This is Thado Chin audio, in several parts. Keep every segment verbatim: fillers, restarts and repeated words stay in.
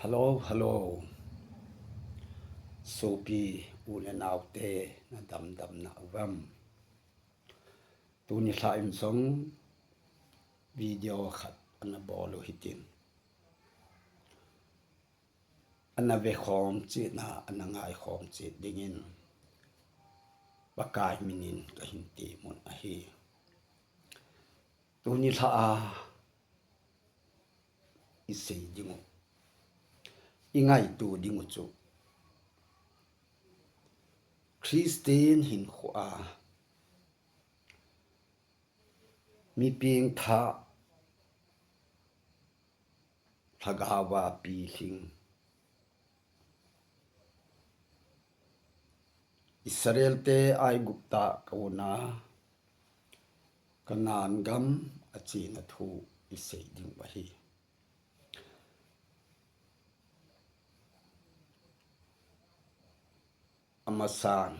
Hello, hello. Sopi u le naute, na damdam na uvam? Tuni lha in jong video khat ana bol u hitin. Ana ve khom cheh na, ana ngai khom cheh dingin Pakai minin kahin temmun ahi. Tuni lha a i sei ding u, i ngaito ding u chu Christian hinkho a mi pengthah lhagao a pilhing Israel te Aigupta kona Canaan gam a chena thu i sei ding u ahi. Amasan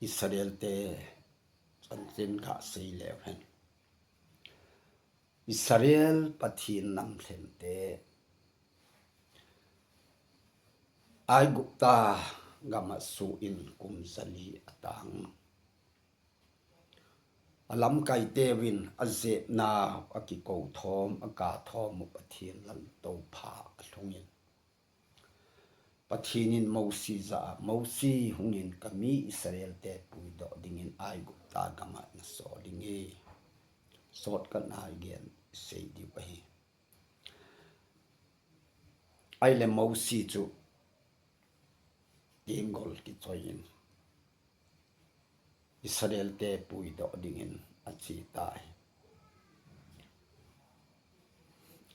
Israel te chanchin ga sei leu hen. Israel Pathen namlhen te Aigupta gam a suh in kum jali atang. A lamkai teuvin a jepna a kikou thom, a ka thom u Pathen laltoupha a lhungin. Pathen in Mosi jah a, Mosi hungin ka mi Israel te puidoh dingin Aigupta gam a na sol inge. Shortcut a i gen sei diu ahi. Ahile Mosi chu tenggol kichoi in Israel te puidoh dingin ache tai.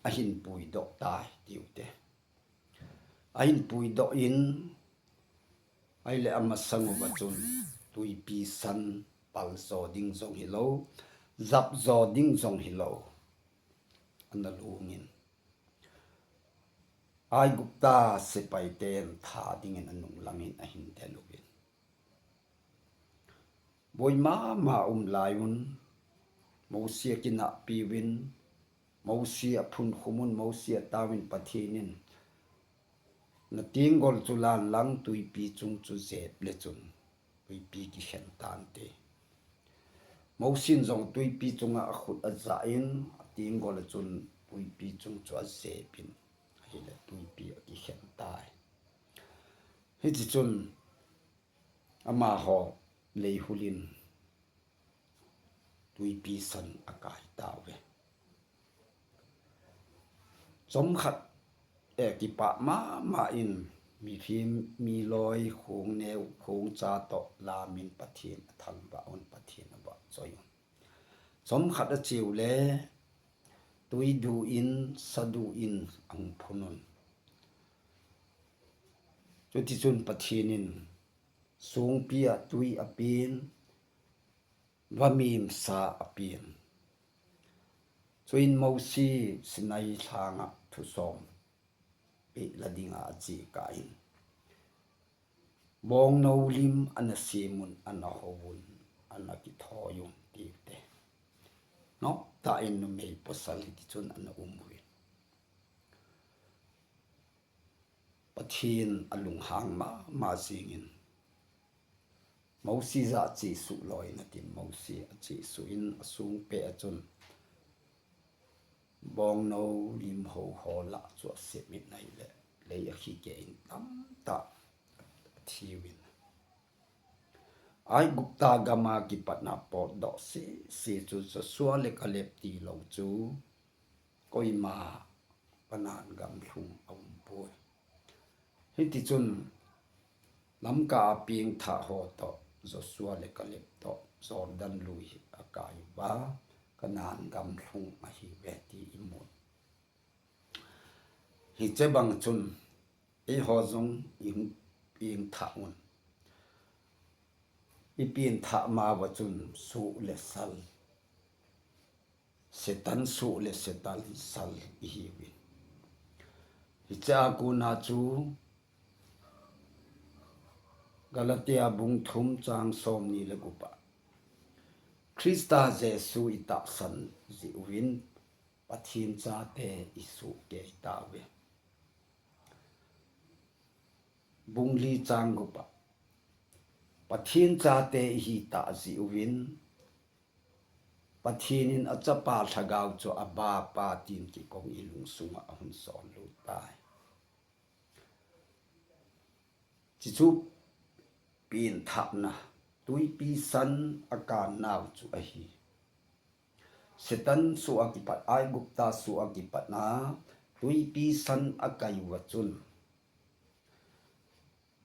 Ahin puidoh tai tiu te. Ahin puidoh in, ahile amasang uva chun tuipi san pal jo ding jong hilou, jap jo ding jong hilou. Ana lungin. Aigupta sepai ten tha dingin anung langin ahin del uvin. Boi mama um lai un, Mosi a kinahpi uvin, Mosi a phunkhum un, Mosi a tauvin Pathen in, na tenggol chu lan lang tuipi chung chu jep le chun tuipi kikhen tante. Mosi in jong tuipi chunga akhut ajah in, a tenggol a chun tuipi chung chu ajep in, ahile tuipi akikhen tai. Hiti chun amaho leihul in tuipi san akai tauve. Chomkhat, eh, kipah mama in mihem, miloi, khongneo, khongcha toh lamin Pathen athangvah un, Pathen avahchoi un. Chomkhat ache u le, tui du in, sa du in ahung phun un. Chutichun Pathen in songpi a tui apen, vamim sa apen. Chuin Mosi Sinai lhanga thusom peh la dinga ache kah in, bongnou lim ana sem un, ana hou un, ana kithoi un tiu te. Noptah in numei pasal hiti chun ana um uvin. Pathen alunghang mama jingin, Mosi jah a chesuh loi in atin, Mosi achesuh in asongpeh a chun bongnou lim hou ho lah chu asep in ahile, lei a khikeh in tamtah athiuvin. Aigupta gam a kipatna potdoh sese chu Joshua le Caleb tilou chu koima Canaan gam lhung aumpoi. Hitichun Lamka a pengthah ho toh, Joshua le Caleb toh, Jordan lui akai uva, Canaan gam lhung ahiuve ti imun. Hiche bang chun, eiho jong i, i pengthah un. I pengthah ma uva chun soh le sal, Satan soh le Satan sal ihiuvin. Hiche a kona chu Galatia bung thum chang somni le gup a, Christa Jesu itahsan jeh uvin Pathen chate isoh kei tauve. Bung li chang gup a, Pathen chate ihi tah jeh uvin, Pathen in achapa lhagao chu Abba Pa tin kikong ilungsunga ahung sol lut tai. Chuchu pengthahna, twipi san akan nau chu ahi. Satan soh a kipat, Aigupta soh a kipat a, twipi san akai uva chun,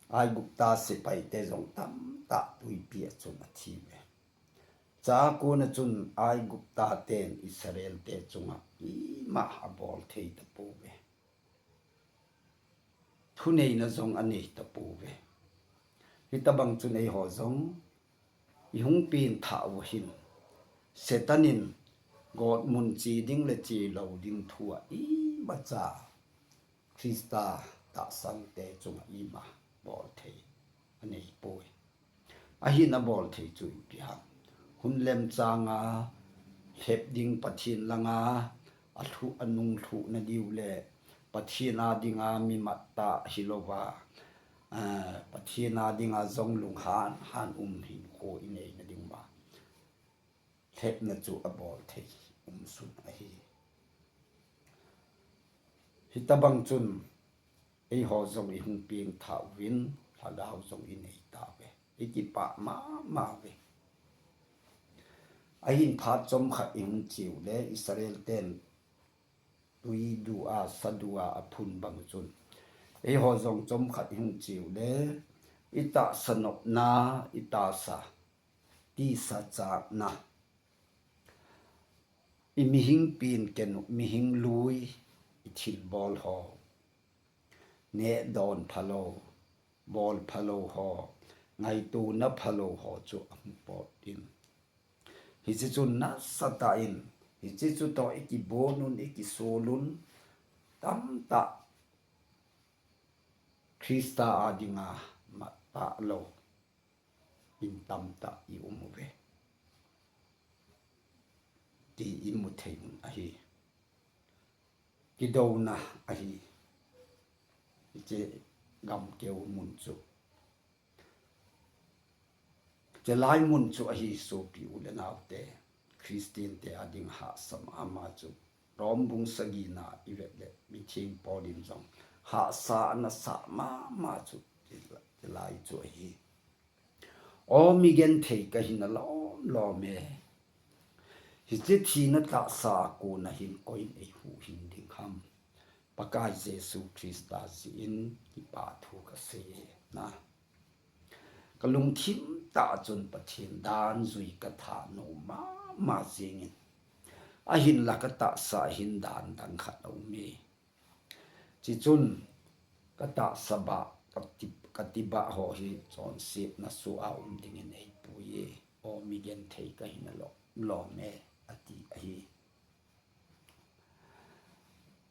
Aigupta sepaite jong tamtah twipi a chun athi uve. Chua kona chun Aigupta ten Israel te chunga ima abol thei tapouve. Thuneina jong anei tapouve. Hitabang chun eiho jong ihung pengthah uva hin, Satan in gotmun che ding le che lou ding thu a imacha Christa tahsan te chunga ima bol thei anei poi. Ahin abol thei chu ipi ham? Hun lemchang a lhep ding Pathen langa alhuh, anung lhuh nadiu le Pathen a dinga mi mat tah hilouva, eh, Pathen a dinga jong lunghan han um hinkho inei nading uva lhepna chu abol thei umsun ahi. Hitabang chun eiho jong ihung pengthah uvin, lhagao jong inei tauve. Ikipah mama uve. Ahin phat chomkhat ihung che u le Israel ten tui du a, sa du a aphun bang chun, eiho jong chomkhat ihung che u le itahsa nopna, itahsa tisa chakna, imihing pen kenu, mihing lui, ithilbol ho, neh don phalou, bol phalou ho, ngaitona phalou ho chu ahung pot in, hiche chu nasatah in, hiche chu toh ikibon un, ikisol un, tamtah Christa a dinga mat tah lou in tamtah i um uve ti imu thei un ahi. Kidouna ahi. Hiche gamkeu mun chu, hiche lai mun chu ahi, sopi u le naote, Christian te a ding hahsa mama chu, Rom bung sagi na ivet le, mitheng Paul in jong hahsa ana sah mama chu, hiche lai chu ahi. O mi genthei kahi nalom lom e. Hiche thina tahsa a kona hin koiyin eihuhhing ding ham? Pakai Jesu Christa jeh in kipa thu kasei e. Na, kalungthim tah chun Pathen dan jui katha nom mama jingin, ahinla katahsa hin dan dang khat aum e. Chuchun katahsa bah, kati, kati bah ho hi chonsetna soh a um dingin eipui e. O mi genthei kahi nalom lom e, ati ahi.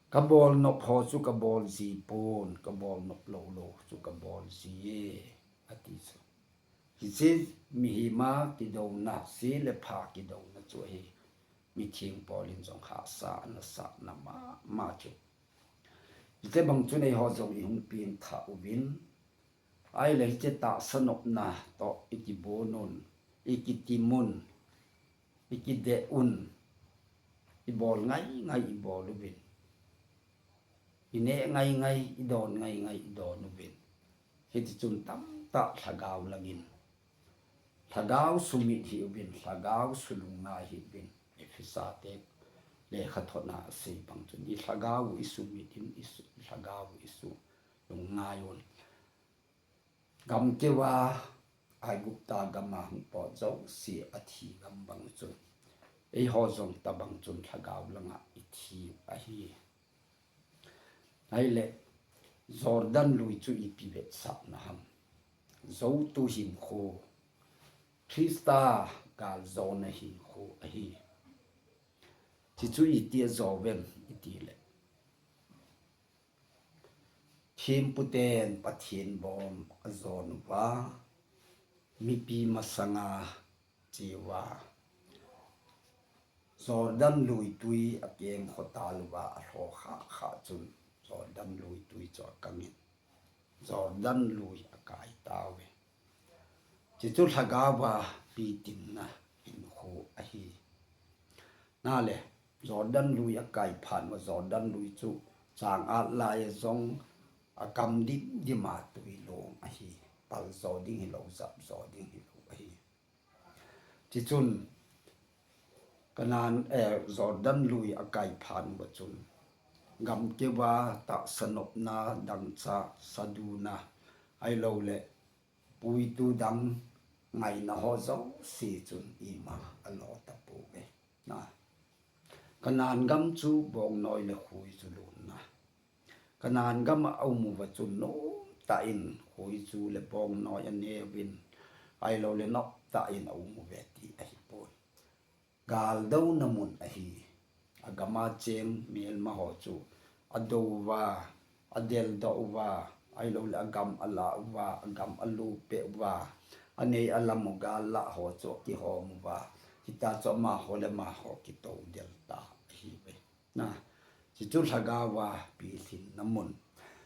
Kabol nop ho chu kabol ji pon, kabol nop lou lou chu kabol ji e, ati chu. Hiche mihem a kidouna, se le pha kidouna chu ahi. Mitheng Paul in jong hahsa ana sah na mama chu. Hiche bang chun eiho jong ihung pengthah uvin, ahile hiche tahsa nopna toh ikibon un, ikitim un, ikideh un, ibol ngai ngai ibol uvin, ineh ngai ngai, idon ngai ngai idon uvin. Hiti chun tamtah lhagao langin, lhagao sumit hih uvin, lhagao sulungngai hih uvin. Ephesa te lekhathot na asei bang chun, ilhagao u isumit in, isu, ilhagao u isulungngai un. Gamkeu a, Aigupta gam a hung pot jouse athi gam bang chun, eiho jong tabang chun lhagao langa ithi u ahi. Ahile, Jordan lui chu ipi vetsahna ham? Joutu hinkho, Christa galjona hinkho ahi. Chuchu iti ajo uvem itile, thempu ten Pathen bom ajon uva, mipi masanga che uva, Jordan lui tui akeng khotal uva alho khah khah chun Jordan lui tui chu akangin, Jordan lui akai tauve. Chuchu lhagao a pitinna hinkho ahi. Nale, Jordan lui akai phat uva Jordan lui chu chang at lai jong akam dimdim a tui long ahi. Pal jo ding hilou, jap jo ding hilou ahi. Chuchun Canaan, eh, Jordan lui akai phat uva chun gamkeu a tahsa nopna, dangchah, saduna, ahilouleh puitu dang ngaina ho jouse chun ima alo tapouve. Na. Canaan gam chu bongnoi le khoi chu lonna. Canaan gam a aum uva chun nomtah in khoi chu le bongnoi aneuvin, ahilouleh nomtah in aum uve ti ahipoi. Gal douna mun ahi. Agam a cheng melma ho chu adou uva, adeldoh uva, ahilouleh agam ala uva, agam alupeh uva, anei alam u gal lah ho chu akihom uva, hitia chu amaho le amaho kitoudel ta ahiuve. Na, chuchu lhagao a pilhinna mun.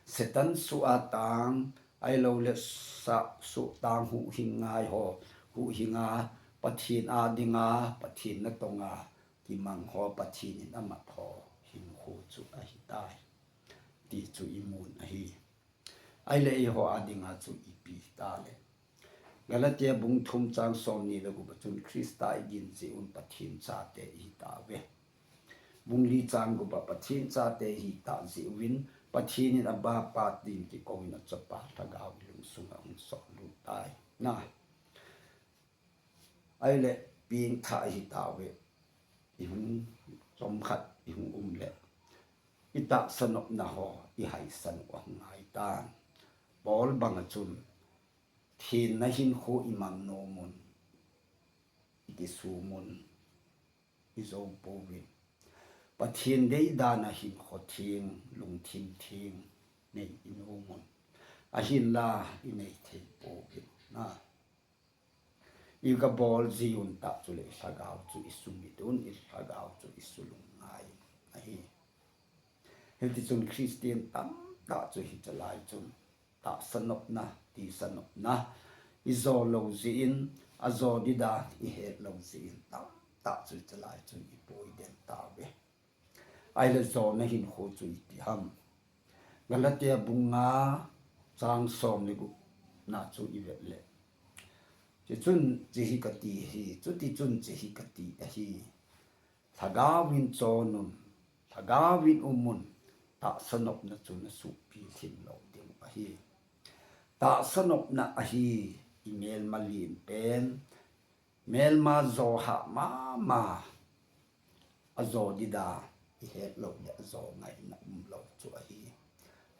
Satan suh a tang, ahilouleh sa suh tang huhhing ngai ho, huhhing a Pathen a dinga, Pathen natong a kimang ho, Pathen in amat ho hinkho chu ahitai. Ti chu imun ahi. Ahileh eiho a dinga chu ipi tale. Galatia bung thum chang somni le gup a chun Christa igin jeh un Pathen chate ihitauve. Bung li chang gup a Pathen chate ihitah jeh uvin Pathen in Abba Pa tin kikouvin achapa lhagao ilungsunga hung sohlut tai. Na. Ahileh pengthah ihitauve. Ihung chomkhat ihung um leh itahsa nopna ho ihaisan u ahung ngai tan. Paul banga chun thenna hinkho imang nom un, ikisum un, ijou pouvin. Pathen deidan a hinkho theng, lungthim theng nei inom un. Ahinla inei thei pouvin. Na. Igabol jiuvin tah chuleh ilhagao chu isumit un, ilhagao chu isulung ngai ahi. Hitichun Christian tamtah chu hichelai chun tahsa nopna, tisa nopna ijo lou jeh in, ajo dida ihet lou jeh in tamtah chu hichelai chun ipoiden tauve. Ahileh jona hinkho chu iti ham. Galatia bung nga chang som le gup na chu ivet leh. Chuchun hiche hi kati ahi, chutichun hiche hi kati ahi. Lhagao in chon un, lhagao in um un, tahsa nopna chu nasuh pilhin lou ding ahi. Tahsa nopna ahi, imelma len pen, melma jo hah mama, ajo dida, ihet lou leh ajo ngaina umlou chu ahi.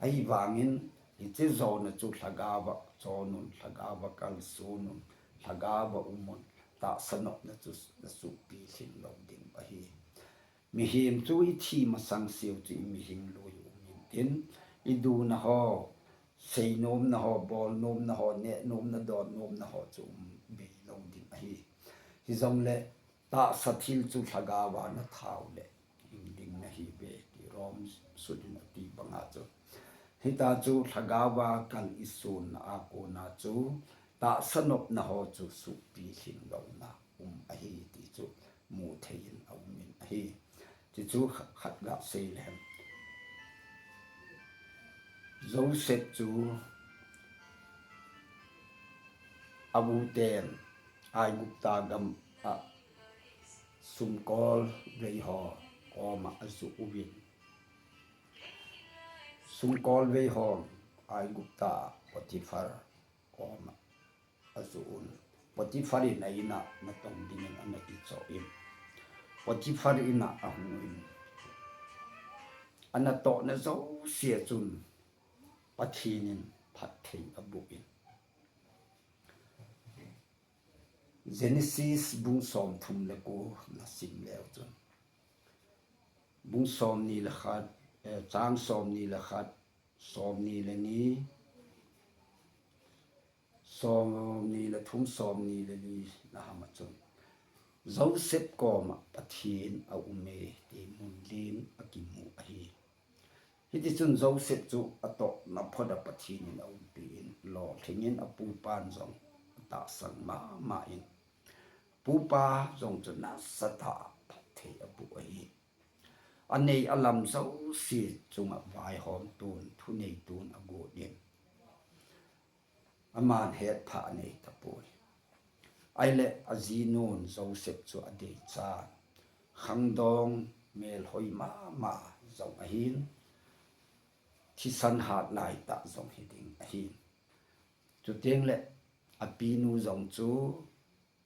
Ahivangin, hiche jona chu lhagao a chon un, lhagao a kalson un, lhagao a um un, tahsa nopna chu nasuh pilhin lou ding ahi. Mihem chu ithi masang seu chu imihing lui um intin, iduna ho, seinomna ho, bolnomna ho, nehnomna, donnomna ho chu um bei lou ding ahi. Hijongleh, tahsa thil chu lhagao a nathau leh hing ding nahiuve ti Rom sut in ati banga chu. Hita chu lhagao a kal isonna a kona chu tahsa nopna ho chu suhpilhin louna um ahi ti chu muthei in aum in ahi. Ti chu khat, khat gasei leng. Joseph chu a u ten Aigupta gam a sumkol vei ho koma ajoh uvin. Sumkol vei ho Aigupta Potiphar koma ajoh un. Potiphar in a in a natong dingin ana kichoh in. Potiphar in a ahung in. Anatohna jouse a chun Pathen in phatthei aboh in. Genesis bung somthum le ko nasim leu chun. Bung somni le khat, eh, chang somni le khat, somni le ni, somni le thum, somni le li na ham a chun. Joseph koma Pathen aume ti mun lin akimu ahi. Hiti chun Joseph chu atohna photin Pathen in aumpi in, lolhing in apupan jong atahsan mama in, pupa jong chu nasatah a phatthei aboh ahi. Anei alam jouse chunga vaihomtun, thuneitun agot in, aman hetphah anei tapoi. Ahile ajinun Joseph chu adeichan, khangdong melhoi mama jong ahin, thisan hat laitah jong hiding ahin. Chuteng le apinu jong chu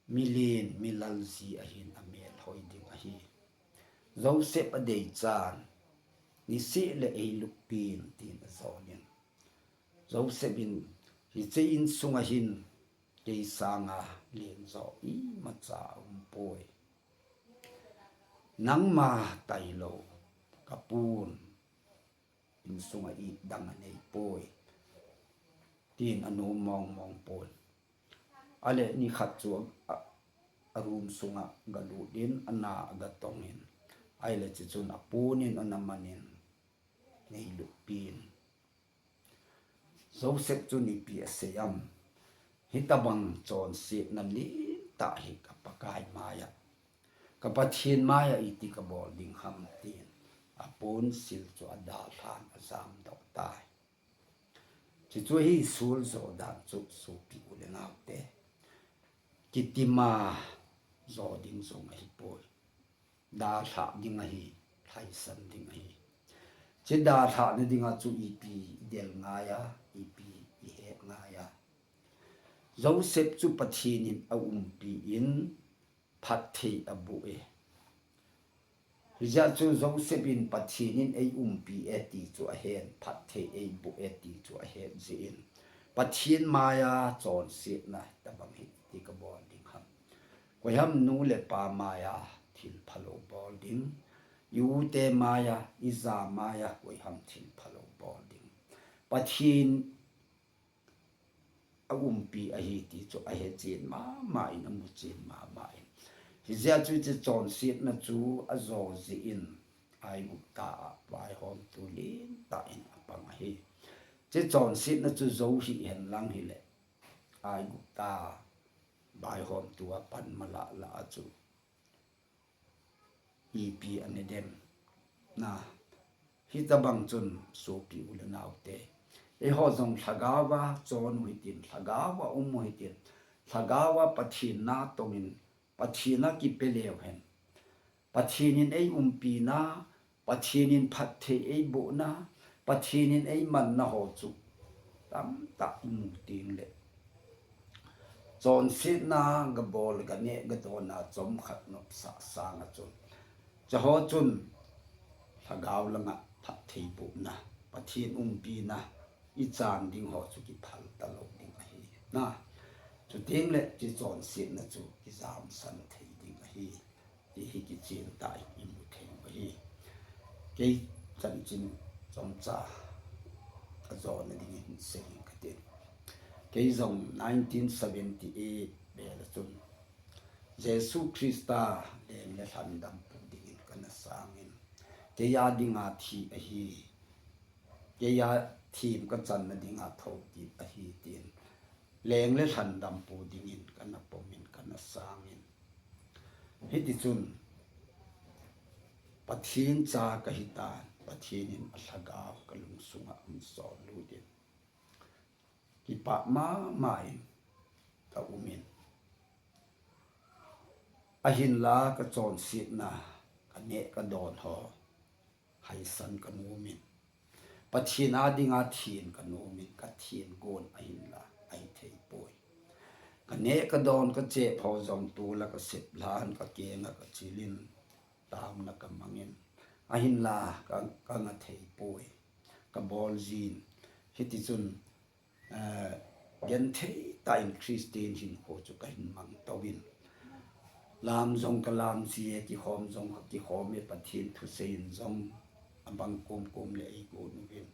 milen milal ji ahin, amelhoi ding ahi. Joseph adeichan, niseh le eilupin tin ajonin, Joseph in, hiche insunga hin kei sanga lenjo imacha aumpoi. Nangma tailou kapun insunga itdang aneipoi, tin anom mongmong pon. Ahile nikhat chu a, a room sunga agalut in, ana agatong in, ahile chuchun apunin ana manin, neilupin. Joseph chun ipi asei am? Hitobang chonsetna lentah hi ka Pakai maiya, ka Pathen maiya iti kabol ding ham, tin aponsil chu adalhan ajamdoh tai. Chuchu hi suljo dan chu sopi u le naote, kitima jo ding jong ahipoi. Dalhah ding ahi, lhaisan ding ahi. Che dalhahna dinga chu ipi idel ngaiya, ipi ihet ngaiya. Joseph chu Pathen in aumpi in, phatthei aboh e. Hijeh chun Joseph in Pathen in eiumpi e ti chu ahen, phatthei eiboh e ti chu ahet jeh in, Pathen maiya chonsetna tobang hi iti kabol ding ham? Koiham nu le pa maiya thil phalou bol ding? I u te maiya, ija maiya koiham thil phalou bol ding? Pathen aumpi ahi ti chu ahechen mama in, amuchen mama in. Hijeh chun hiche chonsetna chu ajo jeh in, Aigupta a vaihomtu lentah in apang ahi. Hiche chonsetna chu jo hihen lang hile, Aigupta vaihomtu a pan malahlah a chu ipi anedem. Na, hitobang chun sopi u le naote, eiho jong lhagaova chon u hitin, lhagaova um u hitin, lhagaova Pathen na tongin, Pathen a kipe leu hen, Pathen in eiumpina, Pathen in phatthei eibohna, Pathen in eimanna ho chu tamtah imu tengle, chonsetna gabol, ganeh gadon a chomkhat nopsah sanga chun, hicheho chun lhagao langa phatthei bohna, Pathen umpina ichan ding ho chu kiphal talou ding ahi. Na, chutengle hiche chonsetna chu kijamsan thei ding ahi, ti hi kichen tah in imu thei u ahi. Kei chanchin chomcha ajona dingin seiying katin. Kei jong nineteen seventy-eight vel a chun Jesu Christa leng le lhandampu dingin kana sangin, kei a dinga thi ahi, kei a themkhat channa dinga thokit ahi tin, leng le lhandampu dingin kana pomin, kana sangin. Hitichun Pathen cha kahitan, Pathen in alhagao kalungsunga ahin sollut in, kipah mama in kaumin, ahinla kachonsetna, kaneh kadon ho haisan kanomin, Pathen a dinga then kanomin, kathen gon ahinla ahithei poi. Kaneh kadon kachep ho jong tola kasep lhan, kakenga kachilin, taona kamangin, ahinla ka, kanga thei poi, kabol jin. Hitichun, eh, genthei tah in Christian hinkho chu kahin mang touvin, lam jong kalam jie, kikhom jong kakikhom e, Pathen thusei in jong abang komkom le eigon uvin,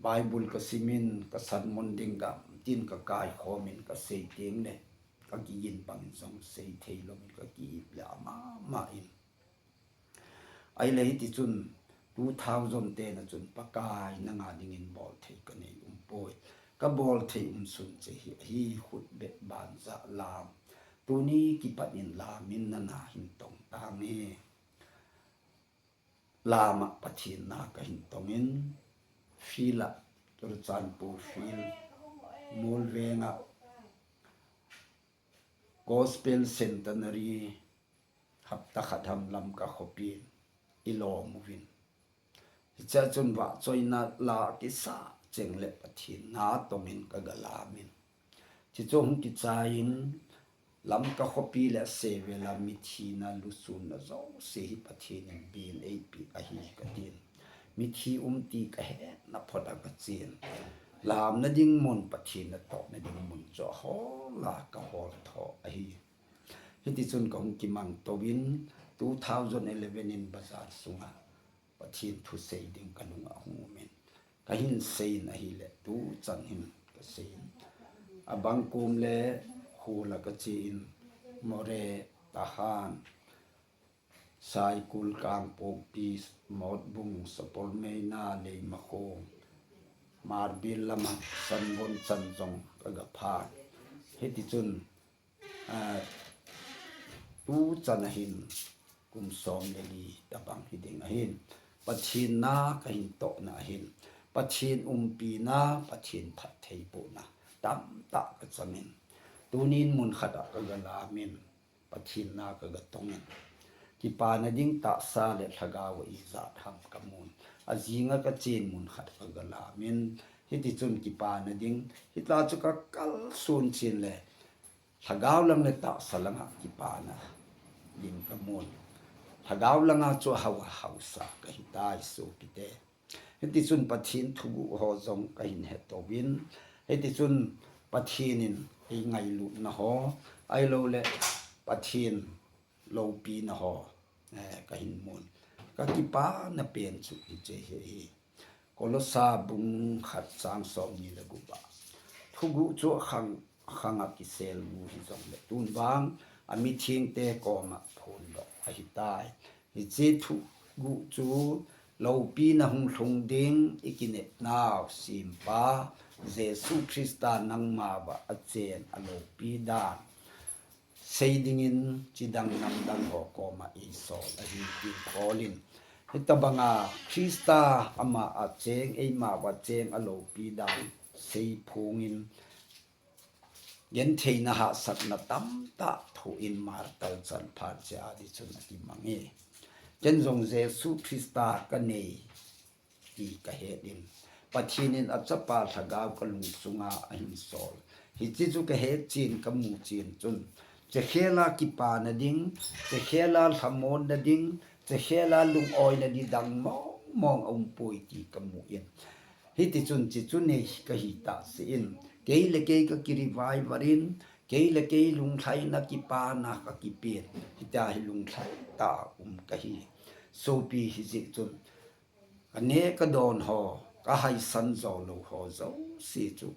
Bible kasimin, ka sermon ding gamtin kakaikhom in, kasei tengle kagigin bangin jong seithei louvin, kaki-ip le amama in. Ahile hitichun two thousand ten a chun Pakai nanga dingin bolthei kanei umpoi. Kabol thei um sun chu hi, hi khutbeh banjah lam. Tuni kipat in lam in nana hin tong tange. Lam a Pathen na kahin tong in, field a, Churachandpur field, Molveng a, Gospel Centenary, hapta khat ham Lamka khopi in, ilom uvin. Hichea chun vahchoina la kisah cheng le Pathen na tong in kaga lam in. Hichu hung kichai in, Lamka khopi le sevel a mithi na lusun na jouse hi Pathen in bin eipeh ahi katin. Mithi um ti kahetna phot a kachen. Lamna ding mun, Pathen natohna ding mun chu ahol a kahol tho ahi. Hiti chun kahung kimang tou in, two thousand eleven in bazar sunga Pathen thu sei ding kalung ahung um in, kahin sei in ahile tuchan hin kasei in. Abang kom le khul a kache in, Moreh, Tahan, Saikul, Kangpokpi, Motbung, Sapormeina, Leimakhong, Marbil lama, Sanbon chan jong kaga phat. Hiti chun, ah, tuchan a hin kum som le li tabang hiding ahin. Pathen na kahin tohna ahin. Pathen umpina, Pathen phattheibohna tamtah kacham in. Tunin mun khat a kaga lam in. Pathen na kaga tong in. Kipana ding tahsa le lhagao a ijat ham kamun. Ajing a kachen mun khat kaga lam in. Hiti chun kipana ding, hitia chu kakal sun chen le, lhagao lang le tahsa langa kipana ding kamun. Lhagao langa chu hao a haosa kahitai sopite. Hiti chun Pathen thuguh ho jong kahin hetou in. Hiti chun Pathen in eingailutna ho, ahilou le Pathen loupina ho, eh, kahin mun. Kakipana pen chu hiche hi ahi. Kolosa bung khat chang som ni le gup a. Thuguh chu akhang, akhang a kisel u hijong le tun vang, amithengte koma phondoh ahitai. Hiche thuguh chu loupina hung lhung ding ikinepnau sempa, Jesu Christa nangma uva achen aloupi dan sei dingin chidang namdang ho koma eisol ahi tin Paul in. Hitabanga Christa ama a cheng, eima uva cheng aloupi dan sei phongin, gentheina hahsatna tamtah thoh in martyr chan phat chea di chun akimang e. Ken jong Jesu Christa kanei ti kahet in, Pathen in achapa lhagao kalung sunga ahin sol. Hiche chu kahet chen, kamu chen chun, chekhel a kipana ding, chekhel a lhamonna ding, chekhel a lungoina ding dang mong mong aumpoi ti kamu in. Hiti chun hiche chu nei kahi tah seh in, kei le kei kaki revival in, kei le kei lunglhaina kipana kakipen, hitia hi lunglhai tah a um kahi. Sopi, hijeh chun kaneh kadon ho, kahaisan jou lou ho jouse chu,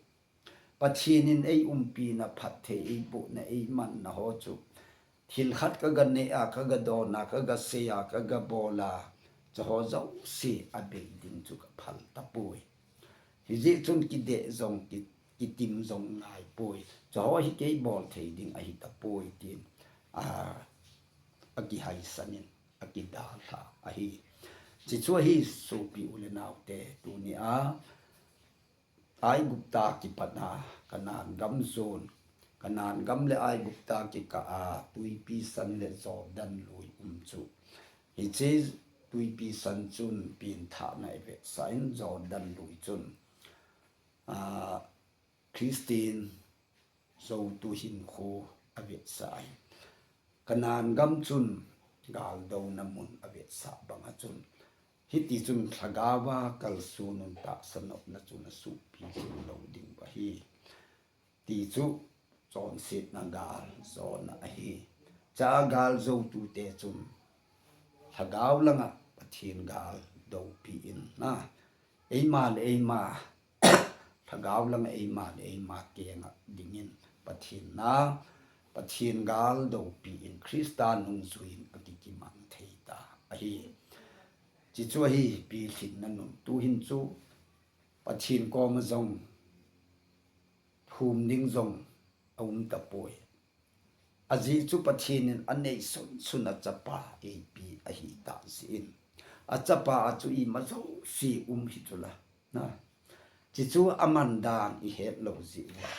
Pathen in eiumpina, phatthei eibohna, eimanna ho chu, thil khat kaga neh a, kaga don a, kaga sei a, kaga bol a, chuho jouse abei ding chu kaphal tapoi. Hijeh chun kideh jong, ki, kitim jong ngaipoi. Chuho hi kei bolthei ding ahi tapoi tin, a, akihaisan in, akidalha ahi. Hiche chu ahi sopi u le naote, tunia Aigupta kipatna Canaan gam jon, Canaan gam le Aigupta kikah a Twipi San le Jordan lui um chu. Hiche Twipi San chun penthahna avetsah in, Jordan lui chun, a, Christian joutu hinkho avetsah in, Canaan gam chun galdouna mun avetsah banga chun, hiti chun lhagaova kalsonun tahsa nopna chun asuhpi jing lou diu ahi. Ti chu chonsetna gal jona ahi. Chua gal joutute chun lhagao langa Pathen gal doupi in, na, eima le eima, lhagao langa eima le eima kenga dingin Pathen na, Pathen gal doupi in Christa nungjui in akikimang thei ta ahi. Hichu ahi pilhinna nung. Tuhin chu Pathen koma jong thum ding jong aum tapoi. Ajeh chu Pathen in anei sunsun a chapa eipeh ahitah jeh in, achapa a chu ima jouse um hi chula. Hichu aman dan ihet lou jeh uva,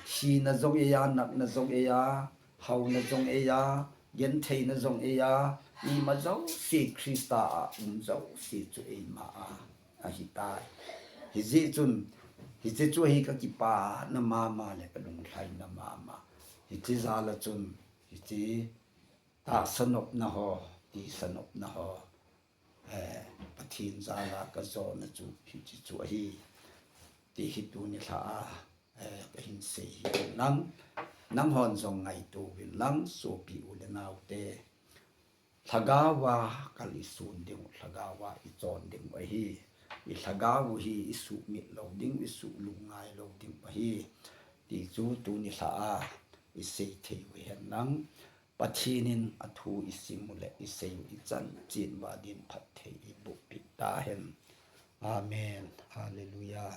thina jong eiya, natna jong eiya, haona jong eiya, gentheina jong eiya, ima jouse Christa a um jouse chu eima a ahitai. Hijeh chun, hiche chu ahi kakipana mama le kalunglhaina mama. Hiche jal a chun, hiche tahsa nopna ho, tisa nopna ho, Pathen jal a kajona chu hiche chu ahi, ti hi tuni lhah a kahin sei hi. Nang, nanghon jong ngaito uvin lang, sopi u le naote. Lhagao a kal isun ding u, lhagao a ichon ding u ahi. Ilhagao u hi isuhmit lou ding, isuhlungngai lou ding u ahi, ti chu tuni lhah a isei thei u hen lang. Pathen in athu isim u le isei u ichan chen uva din phatthei eiboh peh tahen. Amen. Hallelujah.